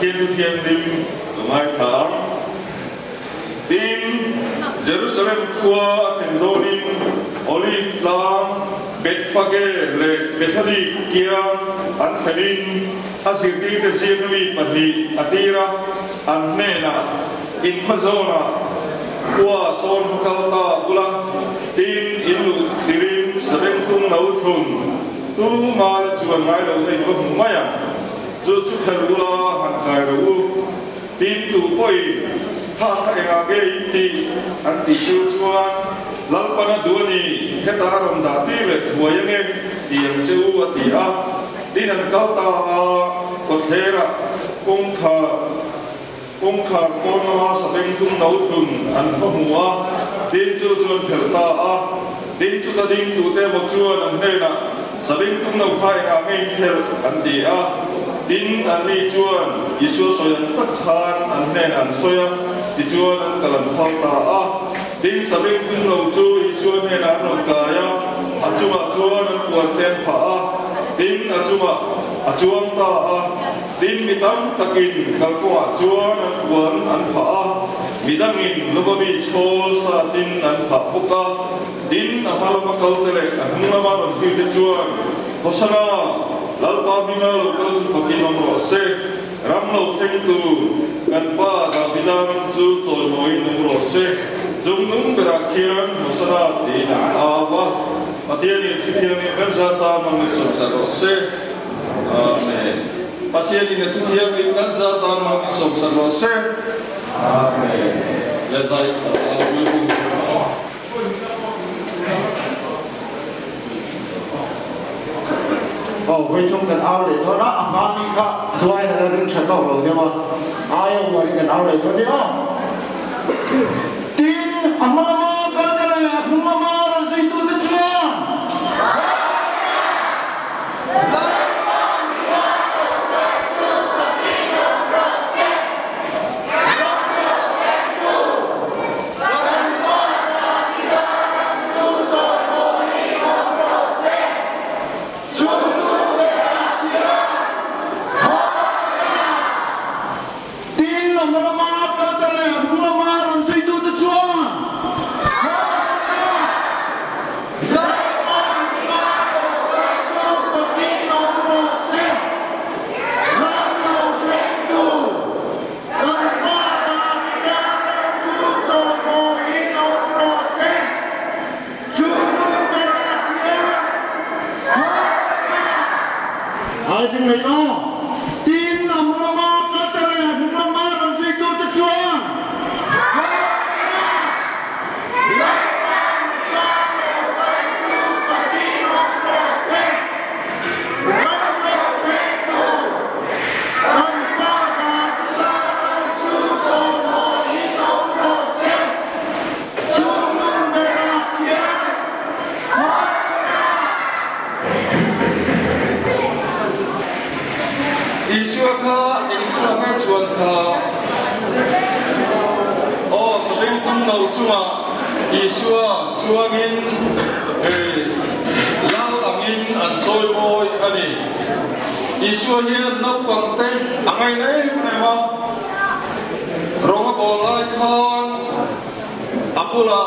Pathian Thu Thianghlim ka ngaithla ang. Tin, Jerusalem khua a thlen dawnin Olive tlang, Bethphage leh Bethany kiang an thlenin a zirtirte zinga mi pahnih a tir a, an hnenah, Inhmazawnah khua sawn va kal ta ula, tin, in luh tirin sabengtung lo thlun tuma la chuan ngai lo na in va hmu mai ang. Chu chu khelh ula han kai rawh u. Tin, tu pawhin tha kha engah nge in tih an tih chu chuan Lalpana duh a ni, heta a rawn dah tir leh thuai ange ti ang che u a ti a. Tin, an kal ta a, kawtthlerah kawngkhar kawngkhar pawn lama sabengtung no thlun an va hmu a, tin chu chu an phelh ta a. Tin, chuta ding tute emaw chuan an hnenah, Sabengtung no kha engah nge in phelh? an ti a. Tin, anni chuan Isua sawi ang tak khan an hnenah an sawi a, tichuan an kal an phal ta a. Tin, sabengtung no chu Isua hnenah an rawn kai a, a chungah chuan an puan te an phah a, tin, a chungah a chuang ta a. Tin, mi tam takin kalkawngah chuan an puan an phah a, midangin lova mi chhawl satin an phah bawk a. Tin, a hma lama kalte leh a hnung lama rawn zirte chuan, Hosana! Lalpa hminga lo kal chu fakin awm rawh se, ram lo thleng tur kan pa Davida ram chu chawimawiin awm rawh se, chung nung berah khian Hosana tiin an au va. Pathianin thuthiangin kan zat ta mang i sawmsak rawh se. Amen. Pathianin a thuthiangin kan zat ta mang i sawmsak rawh se. Amen. Le zai Aw, vawi thum kan au leh dawn a, a hma mi kha duain a la ring tha tawk lo deuh a, aia uarin kan au leh dawn nia aw. Tin, a hma lama kal te leh a hnung lama rawn zuitute chuan. Tin, a hma lama kalter leh a hnung lama rawn zuitute chuan Kan Pa Davida ram chu chawhmawhin awm rawh se, chu nu berah hian Hosana! Ai ding leh aw, tin a hma lama kalter leh a hnung lama rawn zuitute chuan Hosana! Lalpa mipa lo kal chu fakin awm rawh se, ram lo thlengtu Kan Pa Davida ram chu chawhmawhin awm rawh se, chungnung berah khian Hosana! Isua kha eng chungah nge chuan kha? Aw, sabengtung lo chungah Isua chuangin lal angin an chawimawi a ni. Isua hian naupangte a ngaina em em a, rawng a bawl lai khan a bulah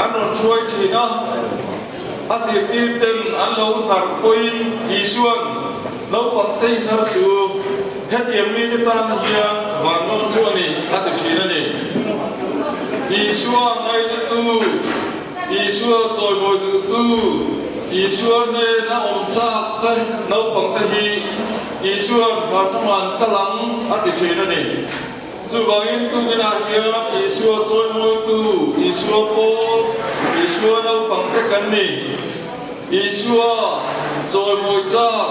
an rawn hruai thin a, a zirtir ten an lo hnar pawhin Isua'n naupangte hi hnar suh u, hetiang mite tan hian vanlawm chu a ni a ti thin a ni. Isua ngainatu. Isua chawimawi duhtu, Isua hnena awm chak te naupang te hi Isua'n varhnawng an kal ang a ti thin a ni. Chuvangin tukinah hian Isua chawimawitu, Isua pawl, Isua naupang te kan ni. Isua chawimawi chak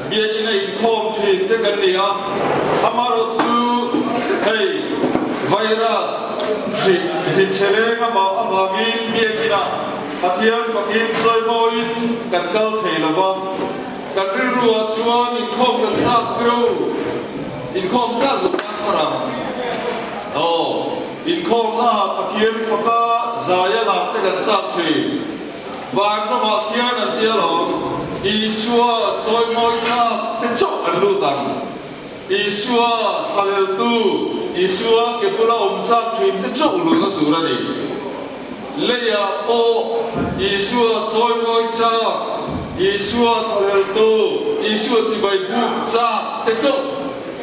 biakina inkhawm thin te kan ni a, amaherawhchu hei virus, Hri hri leng amah avangin biakinah Pathian fakin chawimawiin kan kal thei lo va, kan rilruah chuan inkhawm kan chak viau, inkhawm chak zawk nan hmar ang. Aw, inkhawmnaah Pathian faka zaia lak te kan chak thin. Van ramah khian an ti alawm, Isua chawimawi chak te chauh an lut ang. Isua thlaleltu, Isua ke bula awm chak thin te chauh luhna tur a ni. Leiah pawh Isua chawimawi chak, Isua thlaleltu, Isua chibai buk chak te chauh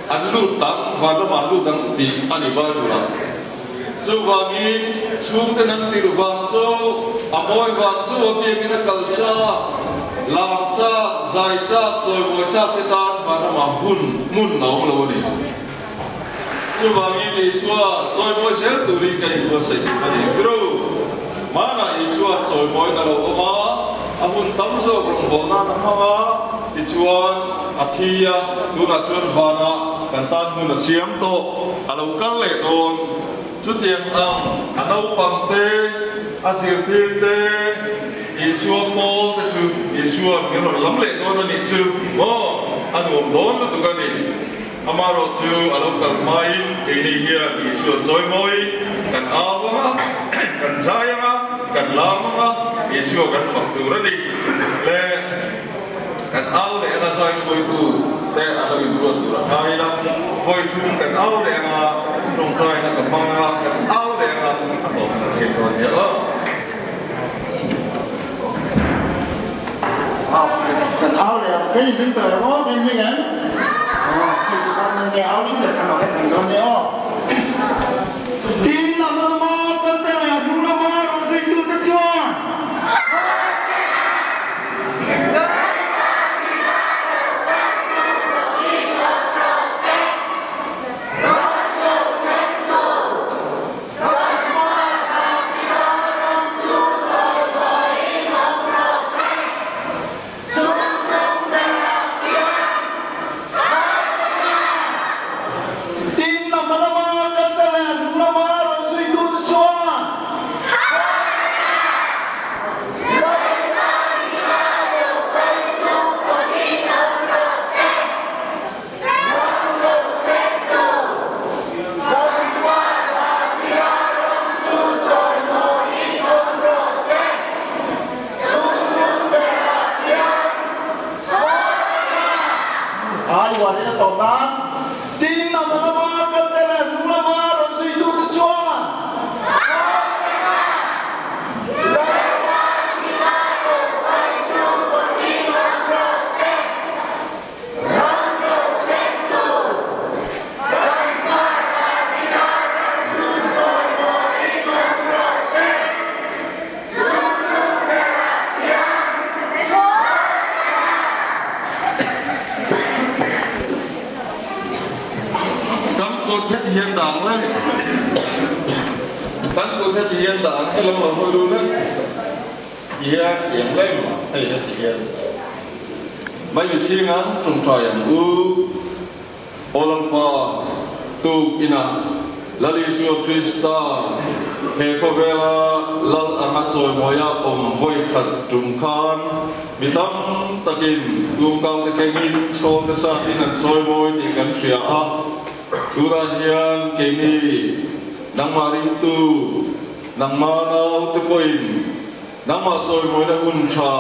an lut ang, van lamah an lut ang tih a ni Bible-ah. Chuvangin chhungte nan tirh vang chu a mawi vang chu a biakin a kal chak, lam chak, zai chak, chawimawi chak te tan van lamah hun hmun a awm lo a ni. Chuvangin Isua chawimawi zel turin ka inbuatsaih tur a ni. Guru, Hmanah Isua chawimawiin a lo awm a, a hun tam zawk rawngbawlh nan a hmang a, tichuan a thi a, tunah chuan vanah kan tan hmun a siam tawh, a lo kal leh dawn. Chutiang ang a naupang te, a zirtir te, Isua pawl te chu Isua'n min rawn lam leh dawn a nih chu maw? A nuam dawn lutuk a ni. Amaherawh chu a lo kal hmain keini hian Isua chawimawi kan au ang a, kan zai ang a, kan lam ang a, Isua kan fak tur a ni. Le kan au leh ang a zai hruaitu te a lo inruat tur a ngai ila, vawi thum kan au leh ang a, tawngtaina ka hmang ang a, kan au leh ang a, a tawp kan siam dawn nia aw. Kan au leh ang, kei in ring tawh em aw, kei in ring em? Aw, hei chu kan nge au ring leh kan awm reng dawn nia aw. Tin, a hma lama kal te leh a hnung lama rawn zuitute chuan. Tin, a hma lama kalte leh a hnung lama rawn zuitute chuan. Ai uarin a tawp nan tin a hma lama kalte leh a hnung lama rawn zuitute chuan. Kan kut heti hian dah ang le. Kan kut heti hian dah ang helam lo hawi lu le. Ti hian ti ang le maw hei heti hian. Mai mitchhing ang tawngtai ang u. Aw Lalpa, tuk inah Lal Isua Krista he khawvela Lal anga chawimawia awm vawi khat tum khan mi tam takin tumkau te kengin chhawl te satin an chawimawi tih kan hria a. Tunah hian keini nangmah ringtu, nangmah naute pawhin Nangmah chawimawina hun tha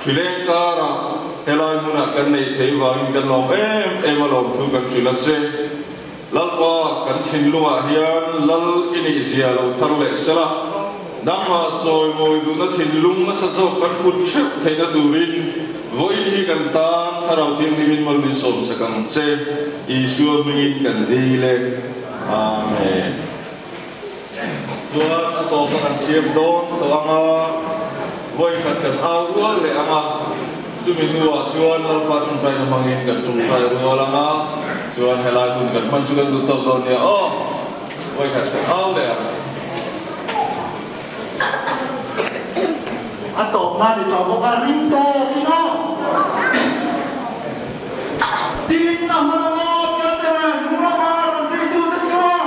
hrileng karah helai hmunah kan neih theih vangin kan lawm em em a lawmthu kan hrilh a che. Lalpa, kan thinlungah hian Lal i nih zia lo thar leh sela, nangmah chawimawi duhna thinlung nasa zawk kan put theuh theihna turin vawiin hi kan tan Thlarau Thianghlimin mal min sawmsak ang che. Isua hmingin kan dil e. Amen. Chuan a tawpa kan siam dawn tawh ang a, vawikhat kan au rual leh ang a, chumi hnuah chuan Lalpa tawngtaina hmangin kan tawngtai rual ang a, chuan helai hun kan hman chu kan duh tawk dawn nia aw, vawikhat kan au leh ang. A tawpna ni tawh bawk a, ring tawkin aw. Tin, a hma lama kalte leh hnung lama rawn zuitute chuan.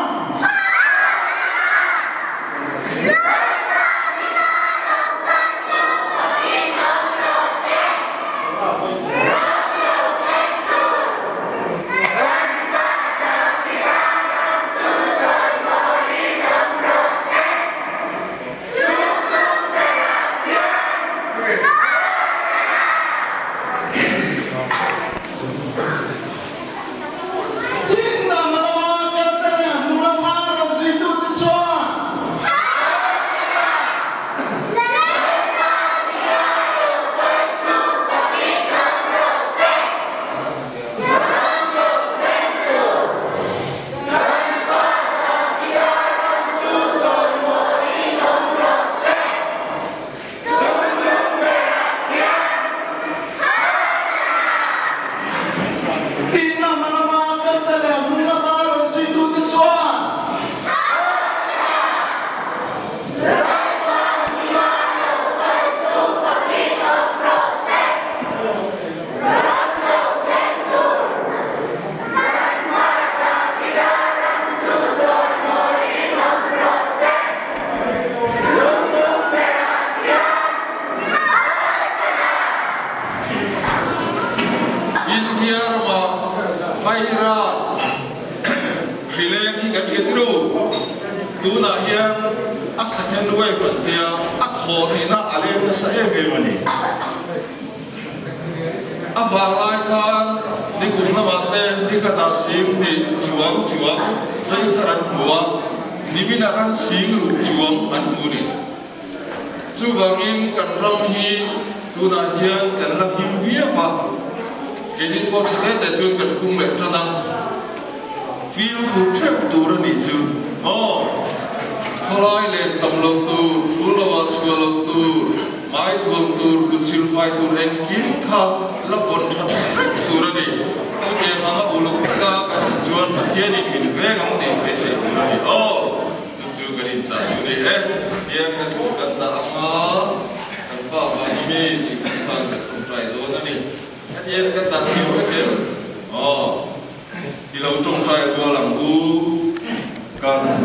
Virus hri leng hi kan hriat ru. Tunah hian a second wave an tia a thaw hnihna a leng nasa em em a ni. A vanglai khan nikum lamah te nikhatah sing hnih chuang chuang phei thar an hmu a, niminah khan sing ruh chuang an hmu a ni. Chuvangin kan ram hi tunah hian kan la him viau va, keini pawh chhe hle teh chuan kan pung leh tan a, fimkhur theuh tur a nih chu aw. Khawlai len tam loh tur, thu loah chhuah loh tur, ngaithuam tur, kut silfai tur engkim kha la vawn that vek tur a ni. Chutiang anga uluk taka kan awm chuan Pathianin min veng ang tih beisei tur a ni aw. Chu chu kan inchah duh ni e. Tiang kan thu kan dah ang a, kan pa vang mi tih kan khan kan tawngtai dawn a ni. Hetiang kan dah thiam vek em? Aw, i lo tawngtai rual ang u. Kan.